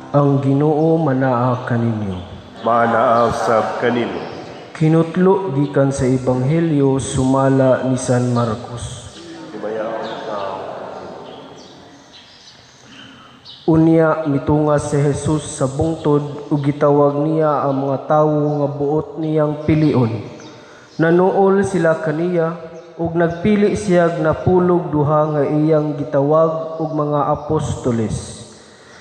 Ang Ginoo manaa kaninyo. Manaa sab kanimo. Kinutlo gikan sa Ebanghelyo sumala ni San Marcos. Himayaon ikaw. Unya mitunga si Jesus sa bungtod ug gitawag niya ang mga tawo nga buot niyang pilion. Nanuol sila kaniya ug nagpili siyag napulog duha nga iyang gitawag og mga apostoles.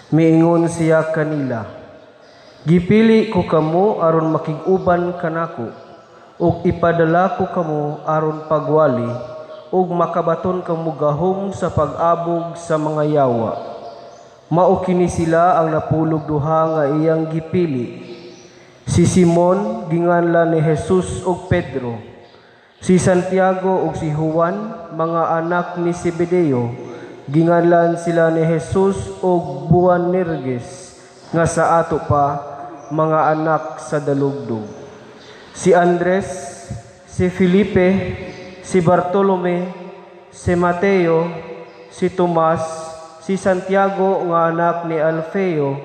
Miingon siya kanila, "Gipili ko kamo aron makig-uban kanako, ug ipadala ko kamo aron pagwali, ug makabaton kamo gahom sa pag-abog sa mga yawa." Mao kini sila ang napulog duha nga iyang gipili. Si Simon, ginganlan ni Jesus og Pedro, si Santiago ug si Juan, mga anak ni Zebedeo, ginganlan sila ni Jesus og Boanerges, nga sa ato pa mga anak sa dalugdog. Si Andres, si Felipe, si Bartolome, si Mateo, si Tomas, si Santiago nga anak ni Alfeo,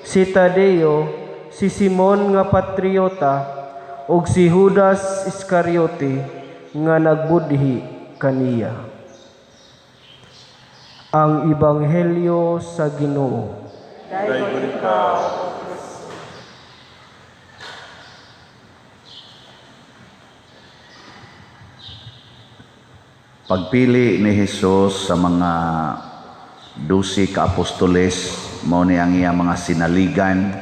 si Tadeo, si Simon nga patriota, ug si Judas Iscariote nga nagbudhi kaniya. Ang Ebanghelyo sa Ginoo. Daygon ikaw. Pagpili ni Jesus sa mga 12 ka apostoles, mao ni ang iyang mga sinaligan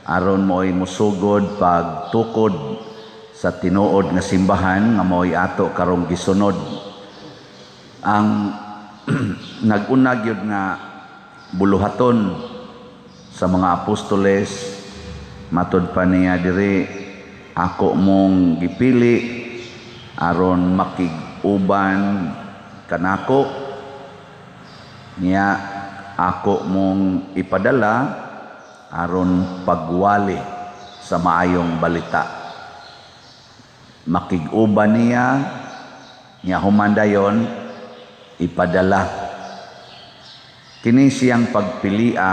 aron mo'y musugod pagtukod sa tinuod nga simbahan nga mao'y ato karong gisunod. Ang nag-una gyud nga buluhaton sa mga apostoles, matud pa niya diri, "Ako mong gipili aron makig-uban kanako, niya ako mong ipadala aron pagwali sa maayong balita." Makig-uban niya, niya human dayon ipadala. Kini siyang pagpilia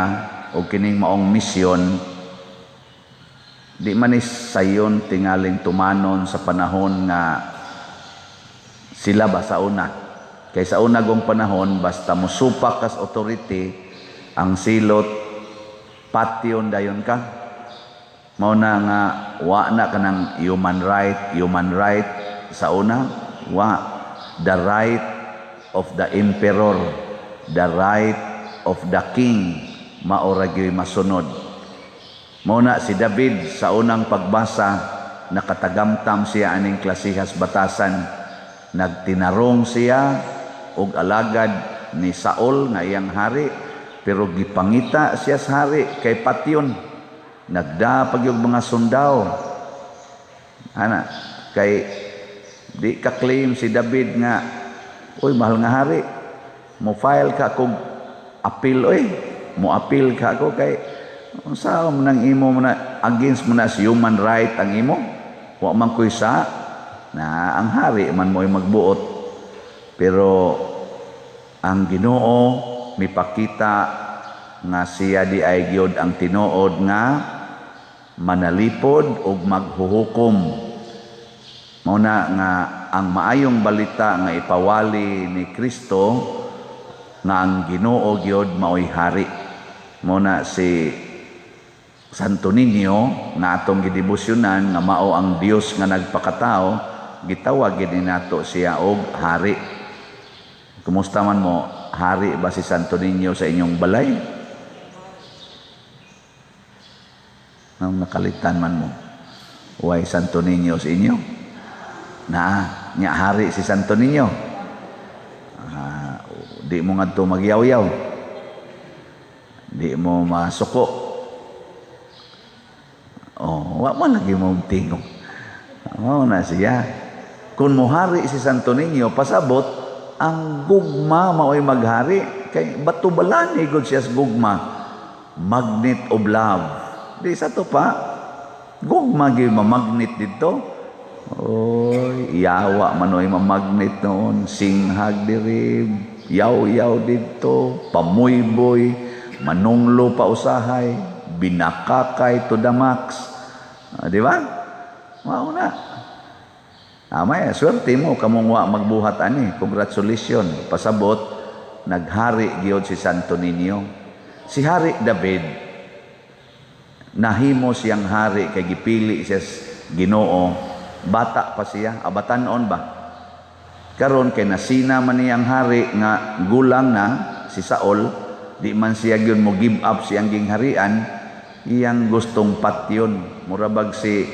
o kining maong misyon, di man ni sayon tingaling tumanon sa panahon nga sila ba sa una. Kay sa una gong panahon, basta musupak kas authority, ang silot, patyon dayon ka. Mao na nga wa na kanang human right, human right sa una, wa the right of the emperor, the right of the king, mao ra gyud masunod. Mao na si David sa unang pagbasa, nakatagamtam siya aning klasihas batasan. Nagtinarong siya og alagad ni Saul nga iyang hari, pero gipangita siya sa hari kay patyon. Nagda pagyog mga sundao. Ana, kay di ka claim si David nga, "Uy, mahal nga hari, mo file ka kog appeal, oy. Mo appeal ka ako kay unsa man ang imo mo na against mo na sa human right ang imo. Wa man koy sa na ang hari man mo'y magbuot." Pero ang Ginoo mipakita nga siya di ay gyud ang tinuod nga manalipod ug maghuhukom. Mao na nga ang maayong balita nga ipawali ni Kristo nga ang Ginoo gyud maoy hari. Mao na si Santo Niño nga atong gidebosyonan nga mao ang Dios nga nagpakatao, gitawag gid nato siya og hari. Kumusta man mo, hari ba si Santo Niño sa inyong balay? Nang nakalitan man mo, way Santo Niño sa inyo? Na, nya hari si Santo Niño. Di mo ngadto magyaw-yaw. Di mo masuko. Oh, wa man lagi mo tingog. Oh, na siya. Kung mohari si Santo Niño, pasabot, ang gugma mao'y maghari. Kay bato balani gud siya sa gugma. Magnet of love. Di sa to pa, gugma gyud mamagnet dito. Oy, yawa man oy mamagnet noon, singhag diri, yaw-yaw dito, pamuyboy, manunglo pa usahay, Binakakay to the max. Ah, di ba? Mao na. Amay, swerte mo kamong wa magbuhat ani. Congratulations. Pasabot, naghari gyud si Santo Niño. Si Hari David, nahimo siyang hari kay gipili siya Ginoo. Bata pa siya, abatanon ba? Karon kay nasina man niyang hari nga gulang na si Saul, di man siya gyud mo give up siyang gingharian, iyang gustong patyon. Murabag si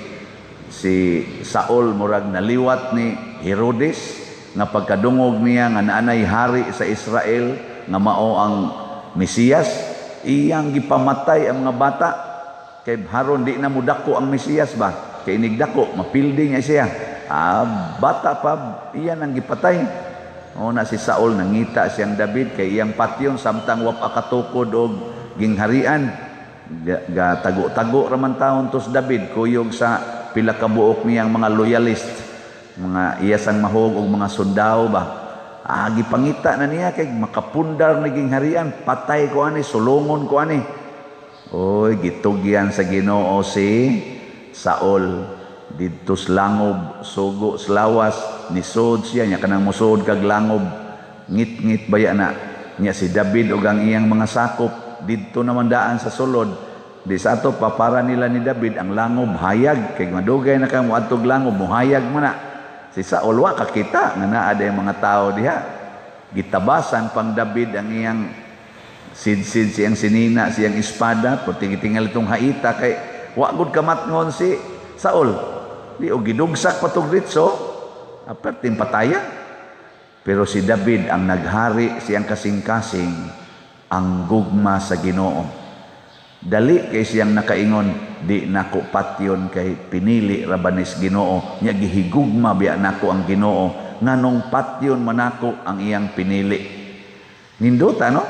Saul, murag naliwat ni Herodes nga pagkadungog niya nga naanay hari sa Israel nga mao ang Mesiyas, iyang gipamatay ang mga bata kay haron di na mudako ang Mesiyas ba, kay inigdako mapildi niya siya. Ah, bata pa, iyan ang gipatay. O na si Saul nangita siyang David kay iyang patyon samtang wa pa katukod og gingharian. Ga tago-tago raman taon tos David, kuyog sa pila ka buok niyang mga loyalist, mga iyasang mahog og mga sundao ba. Ah, gipangita na niya kay makapundar ni gingharian, patay ko ani, sulungon ko ani. Oy, gitugyan sa Ginoo si Saul didto sa langob, sugo sa lawas, nisod siya nya, kanang musod kag langob, ngit-ngit baya na nya. Si David ug ang iyang mga sakop didto naman daan sa sulod. Di sa ato pa para nila ni David ang langob hayag, kay madugay na ka moadtog langob, muhayag man na. Si Saul wa kakita nga naa day mga tao diha. Gitabasan pang David ang iyang sidsid, siyang sinina, siyang espada, pati gitingal itong haita kay wa gud kamatngon si Saul. Di og gidugsak patog ditso, aperting pataya. Pero si David ang naghari siyang kasing-kasing ang gugma sa Ginoo. Dali kay siyang nakaingon, "Di nako patyon kay pinili ra ba nis Ginoo nya, gihigugma biya nako ang Ginoo, nganong patyon man nako ang iyang pinili?" Nindota, no?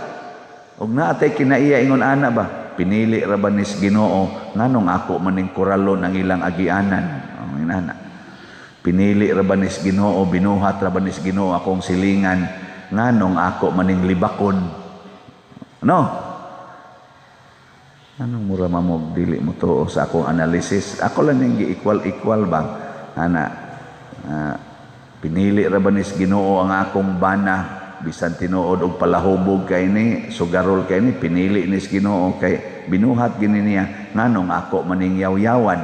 Ug naa tay kinaiya ingon ana ba, pinili ra ba nis Ginoo, nganong ako maning kuralon ang ilang agianan? Oh, inana. Pinili ra ba nis Ginoo, binuhat ra ba nis Ginoo akong silingan, nganong ako maning libakon? No? Anong mura mamog dili mo tuo sa akong analysis? Ako lang ning gi-equal-equal ba? Ana, pinili ra ba nis Ginoo ang akong bana, bisan tinuod og palahubog kay ni, sugarol kay ni, pinili nis Ginoo kay binuhat gini niya, nganong ako maning yaw-yawan?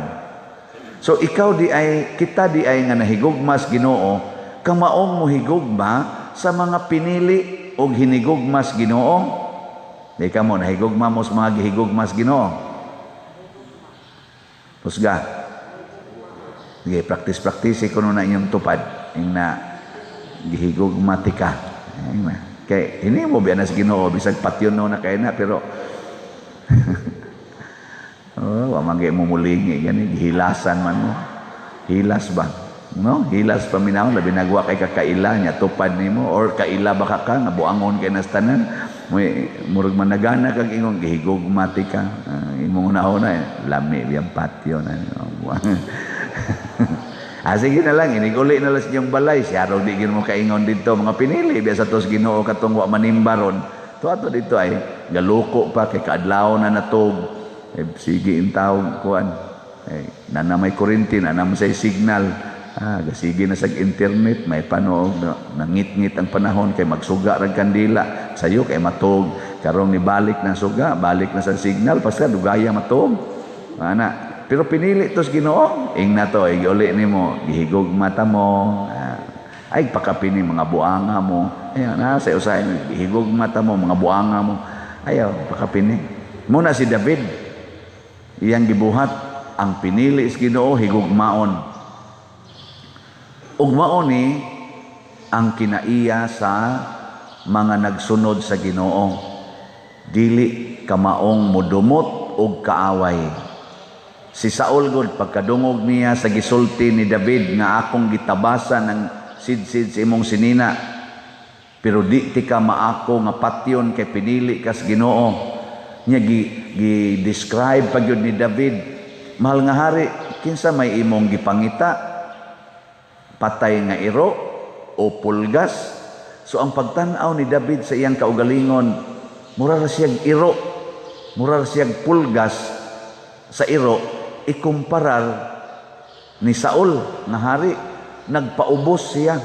So ikaw di ay, kita di ay nga nahigugmas Ginoo, kamaong mohigugma sa mga pinili og hinigugmas Ginoo. Di ka mo nahigugma mo sa mga gihigugmas Ginoo. Husga. Sige, practice practice ko na inyong tupad. Ing na gihigugma ti ka. Ing na. Kay hindi mo biya na sa Ginoo bisag patyon no na kay na, pero oh, wa man kay mo mulingi gani, gihilasan man mo. Hilas ba? No, hilas paminaw, labi nagwa kay kakaila nya tupad nimo or kaila ba ka nga buangon kay nas tanan. Muy murag managana kag ingon gihigugma ti ka. Imong una eh, lami biyang patyo na. Ah, sige na lang, iniguli na lang sa inyong balay. Siya raw di gin mo kaingon dito. Mga pinili, biya sa tos Ginoo katong wa manimbaron. To ato dito ay, galuko pa kay kaadlaw na natog. Eh, sige intawog kuan. Eh, nana may kuryente, nana may signal. Ah, gasige na sa internet, may panoog, nangit-ngit ang panahon kay magsuga rag kandila. Sayo kay matog. Karong nibalik na suga, balik na sa signal, basta dugaya matog. Ana. Pero pinili tos Ginoo, ing na to, iguli nimo, gihigog mata mo. Ah, ay pakapini mga buanga mo. Ayan, na sa usahay, gihigog mata mo, mga buanga mo. Ayaw, pakapini. Muna si David, iyang gibuhat ang pinili sa Ginoo, higugmaon. Ug mao ni ang kinaiya sa mga nagsunod sa Ginoo. Dili kamaong mudumot og kaaway. Si Saul gud, pagkadungog niya sa gisulti ni David nga akong gitabasan ng sidsid sa imong sinina, pero di ti ka maako nga patyon kay pinili kas Ginoo. Nya gi describe pa gyud ni David, "Mahal nga hari, kinsa may imong gipangita? Patay nga iro o pulgas?" So ang pagtan-aw ni David sa iyang kaugalingon, mura ra siyag iro, mura ra siyag pulgas. sa iro ikumparar ni Saul nga hari, nagpaubos siya.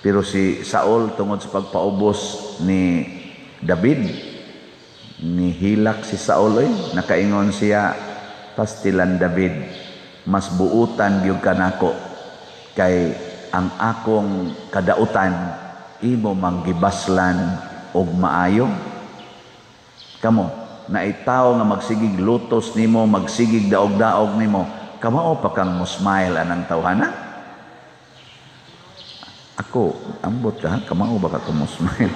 Pero si Saul, tungod sa pagpaubos ni David, nihilak si Saul oy. Nakaingon siya, "Pastilan David, mas buutan gyud kanako kay ang akong kadautan imo mang gibaslan og maayo." Kamo, naay tawo nga magsigig lutos nimo, magsigig daog-daog nimo, kamao pa kang mo smile anang tawhana? Ako, ambot ka, ha? Kamao ba ka mo smile?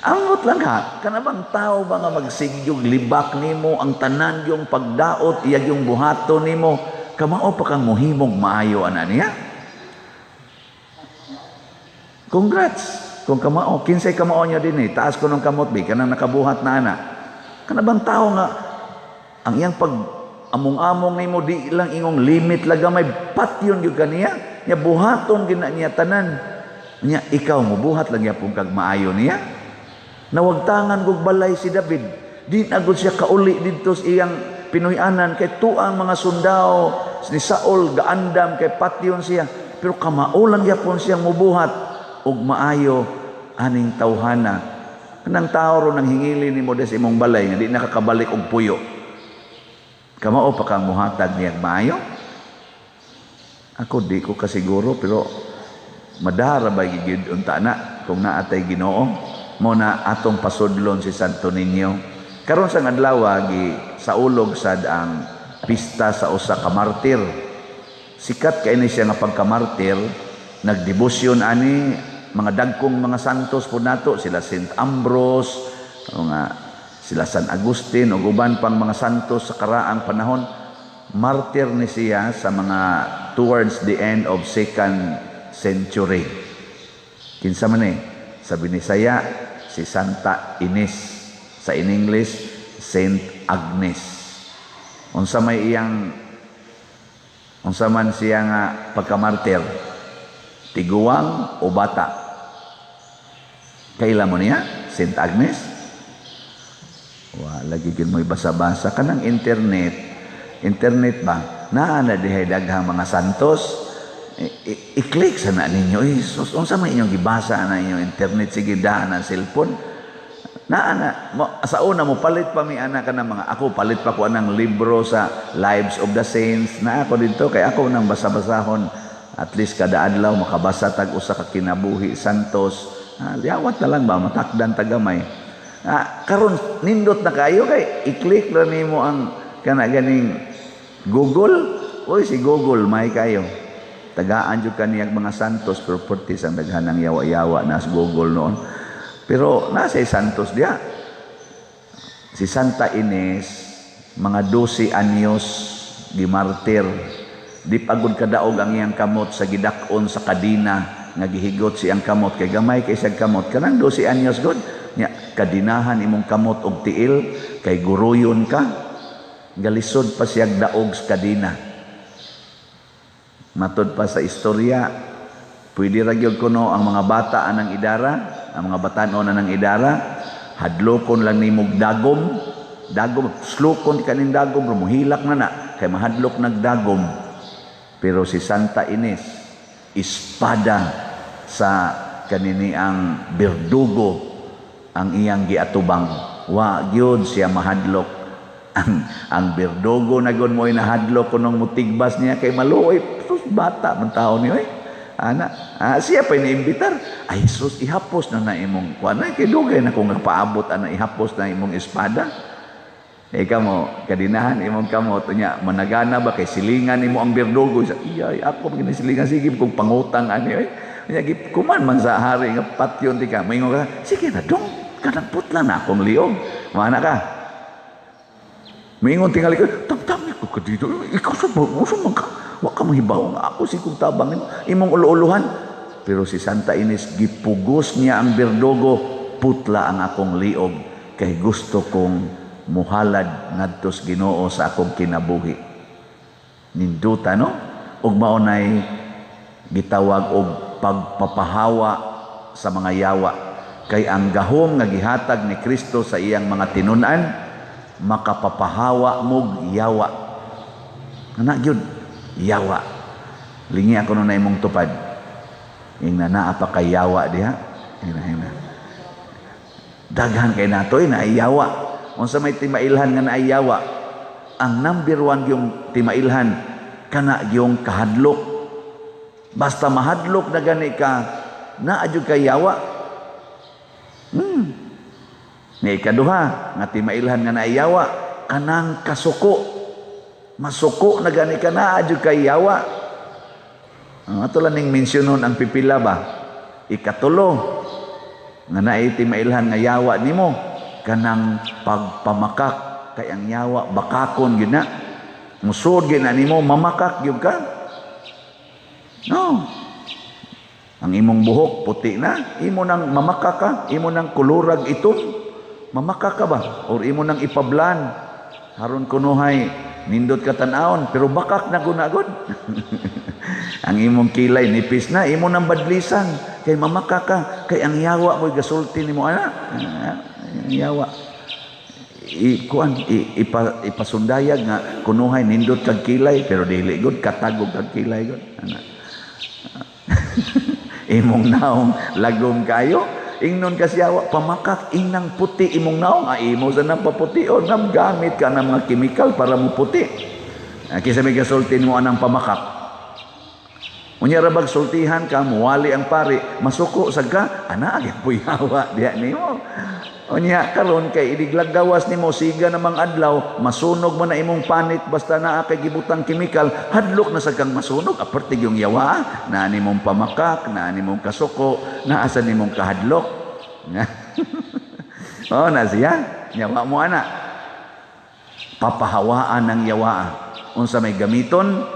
Ambot lang ha, kana bang tao ba nga magsigig yung libak nimo, ang tanan yung pagdaot, iyag yung buhaton nimo, kamao pa kang muhimog maayo ana niya? Congrats! Kung kamao, kinsay kamao niya din eh, taas ko ng kamot bi, kanang nakabuhat na ana. Kana bang tao nga, ang iyang pag among-among nimo di lang ingong limit lang gamay, patyon gyud kaniya, nya buhaton gina niya tanan. Nya ikaw mo buhat lang yapon kag maayo niya. Nawagtangan gug balay si David. Di na gud siya kauli didto sa iyang Pinoy-anan kay tuang mga sundao ni Saul gaandam kay patyon siya. Pero kamao lang gyapon siyang mubuhat og maayo aning tawhana. Kanang tao ro nang hingili nimo des imong balay nga di nakakabalik og puyo. Kamao pa kang muhatag niyang maayo? Ako di ko kasiguro, pero madara ba gigid unta na kung naatay Ginoo mo na atong pasudlon si Santo Niño. Karon sa adlaw gi saulog sad ang pista sa usa ka martir. Sikat kay ni siya nga pagkamartir, nagdebosyon ani mga dagkong mga santos po nato, sila Saint Ambrose, mga sila San Agustin ug uban pang mga santos sa karaang panahon. Martir ni siya sa mga towards the end of second century. Kinsa man eh? Sa Binisaya, si Santa Ines. Sa in English, Saint Agnes. Unsa may iyang, unsa man siya nga pagkamartir? Tiguang o bata? Kaila mo niya? Saint Agnes? Wa lagi gid mo'y basa-basa kanang internet. Internet ba? Naa na dihay daghang mga santos. I-click sa na ninyo. Eh, sus, unsa man inyong gibasa na inyong internet, sige daan ang cellphone. Naa na mo, sa una mo palit pa mi ana ka ng mga, ako palit pa ko anang libro sa Lives of the Saints na ako dito kay ako nang basa-basahon, at least kada adlaw makabasa tag usa ka kinabuhi santos. Ah, liawat na lang ba matakdan tagamay. Ah, karon nindot na kayo kay i-click ra nimo ang kana ganing Google. Uy, si Google may kayo. Tagaan jud kaniyang mga santos, pero pertis ang daghan ng yawa-yawa na sa Google noon. Pero nasa santos diya. Si Santa Ines, mga 12 anyos gimartir. Di pagod kadaog ang iyang kamot sa gidak-on sa kadina nga gihigot siyang kamot kay gamay kay siyang kamot, kanang 12 anyos god nya kadinahan imong kamot og tiil kay guruyon ka, galisod pa siyang daog sa kadina. Matod pa sa istorya, pwede ra gyud kuno ang mga bata anang idara, ang mga batan-on anang idara, hadlokon lang nimog dagom, dagom, slukon kaning dagom, muhilak na na, kay mahadlok nagdagom. Pero si Santa Ines, espada sa kanini ang berdugo ang iyang giatubang. Wa gyud siya mahadlok. Ang berdugo na gyud mo'y nahadlok kunong mutigbas niya kay maluoy. Sus, bata man taon niyo eh. Ana, ah, siya pa iniimbitar. Ay sus, ihapos na na imong kuan ay kay dugay na kung paabot ana, ihapos na imong espada. Eh kamo, kadinahan imong kamot nya managana ba kay silingan nimo ang berdugo sa iya ako man silingan, sige kung pangutang ani oy. Nya kuman man sa hari nga patyon ti ka. Moingon ka, sige na dong, kanang putla na akong liog. Mana ka. Moingon tingali ka, tamtam ko ka dito. Ikaw sa uso man ka. Wa ka mahibaw nga ako si kung tabang nimo imong ulo-uluhan. Pero si Santa Ines, gipugos niya ang berdugo, putla ang akong liog kay gusto kong muhalad ngadto sa Ginoo sa akong kinabuhi. Ninduta no? Ug mao nay gitawag og pagpapahawa sa mga yawa. Kay ang gahom nga gihatag ni Kristo sa iyang mga tinun-an Makapapahawa mog yawa. Ana gyud, yawa. Lingi ako nun na imong tupad. Ingna naa pa kay yawa diha. Ingna, ingna. Daghan kay natoy na yawa. Unsa may timailhan nga naay yawa? Ang number one yung timailhan kana yung kahadlok. Basta mahadlok na gani ka, naa jud kay yawa. Ni ikaduha nga timailhan nga naay yawa, kanang kasuko. Masuko na gani ka, naa jud kay yawa. Ang ato lang ning mensyonon ang pipila ba. Ikatulo nga naay timailhan nga yawa nimo, kanang pagpamakak, kay ang yawa bakakon gyud na. Musod gyud na nimo, mamakak gyud ka. No. Ang imong buhok puti na, imo nang mamakak ka, imo nang kulurag itom, mamakak ka ba? Or imo nang ipablan, haron kunuhay nindot ka tan-awon, pero bakak na gunagod. Ang imong kilay nipis na, imo nang badlisan, kay mamakak ka, kay ang yawa mo'y gasulti nimo ana. Ang yawa. I, kuan, i, ipa, ipasundayag nga kunuhay nindot kag kilay, pero dili gud, katagog kag kilay gud. Ana. Imong naong lagom kayo, ingnon ka siya pamakak, inang puti imong naong, ay imo sa nang paputi o nam gamit ka ng mga chemical para mo puti. Kisa may gasulti mo anang pamakak. Unya ra bag sultihan ka, muwali ang pari, masuko sad ka, ana agi puyawa diha nimo. Unya karon kay idiglag gawas nimo siga namang adlaw, masunog man na imong panit basta naa kay gibutang chemical, hadlok na sad kang masunog, aparte yung yawa, naa nimong pamakak, naa nimong kasuko, naa sa nimong kahadlok. Oh, na siya. Yawa mo ana. Papahawaan ng yawa. Unsa may gamiton?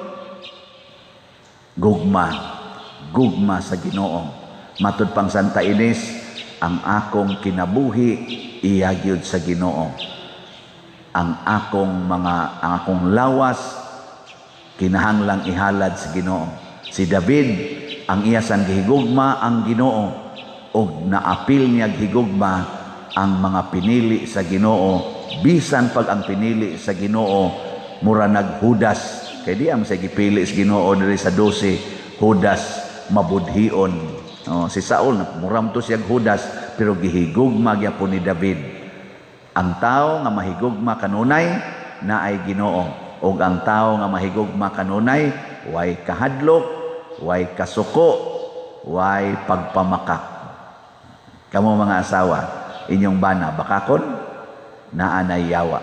Gugma. Gugma sa Ginoo. Matud pang Santa Ines, ang akong kinabuhi iya gyud sa Ginoo. Ang akong lawas kinahanglang ihalad sa Ginoo. Si David, ang iya sang gihigugma ang Ginoo ug naapil niya higugma ang mga pinili sa Ginoo, bisan pag ang pinili sa Ginoo mura naghudas, kay di am sa gipili sa Ginoo diri sa 12 Judas mabudhion. Oh, si Saul muram to siya Judas, pero gihigugma gyapon ni David. Ang tao nga mahigugma kanunay naay Ginoo, ug ang tao nga mahigugma kanunay way kahadlok, way kasuko, way pagpamakak. Kamo mga asawa, inyong bana bakakon, naa nay yawa.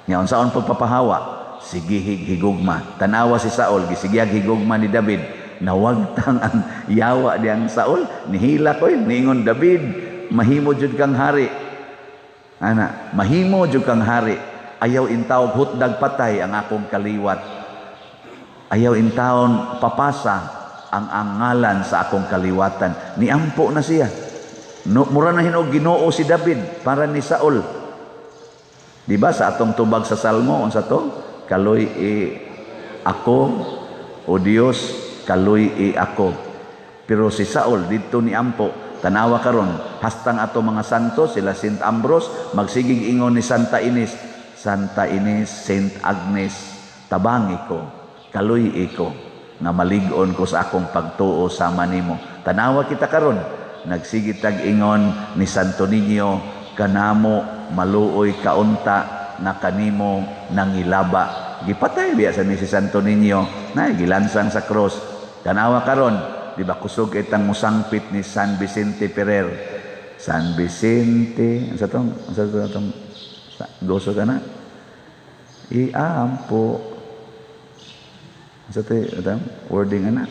Nya unsaon pagpapahawa? Sigihig higugma. Tanawa si Saul, gisigiyag higugma ni David. Nawagtang ang yawa diyang Saul, nihila koy, niingon, "David, mahimo jud kang hari." Ana, mahimo jud kang hari. Ayaw intawon hutdag patay ang akong kaliwat. Ayaw intawon papasa ang angalan sa akong kaliwatan. Niampo na siya. No, mura na hinog Ginoo si David para ni Saul. Di ba sa atong tubag sa Salmo, unsa to? Kaluy-i ako, o Dios, kaluy-i ako. Pero si Saul didto ni ampo. Tanawa karon, hastang ato mga santo, sila Saint Ambrose, magsigig ingon ni Santa Ines, "Santa Ines, Saint Agnes, tabangi ko, kaluy-i ko, nga malig-on ko sa akong pagtuo sama nimo." Tanawa kita karon, nagsigit tag ingon ni Santo Niño, "Kanamo maluoy kaunta na kanimo nangilaba." Gipatay biya sa ni si Santo Niño, na gilansang sa cross. Tanawa karon, di ba kusog itang musangpit ni San Vicente Ferrer? San Vicente, sa tong goso ka na? Iampo. Sa to, atong wording ana.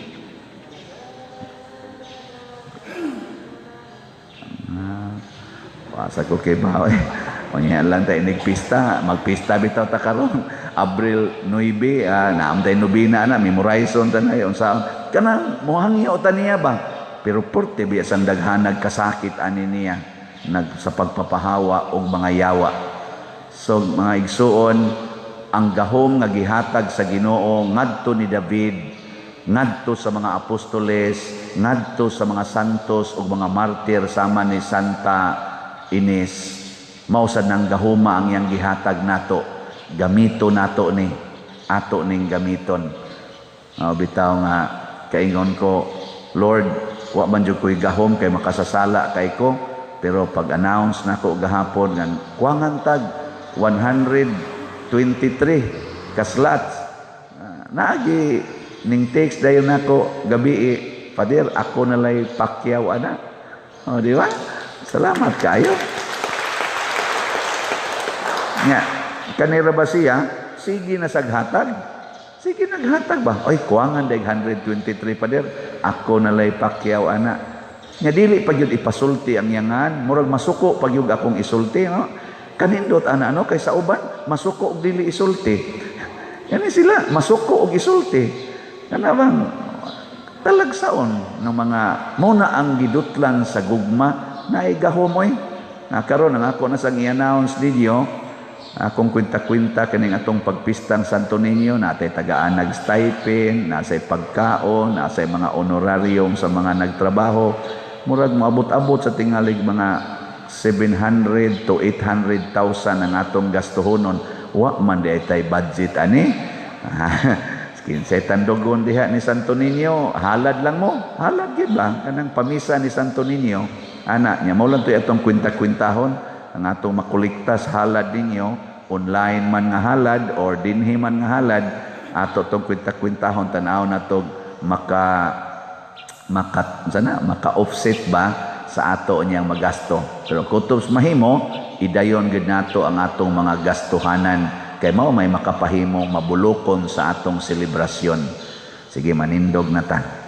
Ah, pasa ko kay ba eh. Unya lang tayo nagpista, magpista bitaw ta karon. Abril 9, naam tayo nobina na, memorizon ta na unsa kanang mohangyo ta niya ba. Pero porte biya sang daghanag kasakit ani niya nag sa pagpapahawa og mga yawa. So mga igsuon, ang gahom nga gihatag sa Ginoo ngadto ni David, ngadto sa mga apostoles, ngadto sa mga santos ug mga martir sama ni Santa Ines, Mao sad nang gahuma ang iyang gihatag nato. Gamito nato ni, ato ning gamiton. Oh, bitaw nga kaingon ko, "Lord, wa man jud ko'y gahom kay makasasala kay ko," pero pag-announce nako gahapon nga kuwangan tag 123 ka slots. Ah, naagi ning text dayon nako gabi, eh, "Father, ako nalay pakyaw ana." Oh, di ba? Salamat kayo. Nya, kanira ba siya? Sige na saghatag. Sige naghatag ba? "Oy, kuwangan dag 123, Father. Ako nalay pakyaw ana." Nya dili pa gyud ipasulti ang yangan, murag masuko pag gyud akong isulti, no? Kanindot ana, no, kay sa uban masuko og dili isulti. Yani sila masuko og isulti. Kana bang talagsaon ng mga mo na ang gidutlan sa gugma na gahom oy. Na karon ang ako na sang i-announce ninyo akong kwenta-kwenta kining atong pagpistang Santo Niño, natay tagaan nag stipend, nasay pagkaon, nasay mga honorarium sa mga nagtrabaho. Murag moabot-abot sa tingalig mga 700 to 800,000 ang atong gastuhonon. Wa man di tay budget ani. Kinsay tandugon diha ni Santo Niño, halad lang mo. Halad gyud ba? Kanang pamisa ni Santo Niño. Ana, nya mo lang to'y atong kwenta-kwentahon ang atong makolekta sa halad ninyo, online man nga halad or dinhi man nga halad, ato tong kwenta-kwentahon, tan-aw na to maka maka sana maka offset ba sa ato niyang magasto. Pero kutob mahimo, idayon gid nato ang atong mga gastuhanan kay mao may makapahimong mabulokon sa atong selebrasyon. Sige, manindog na ta.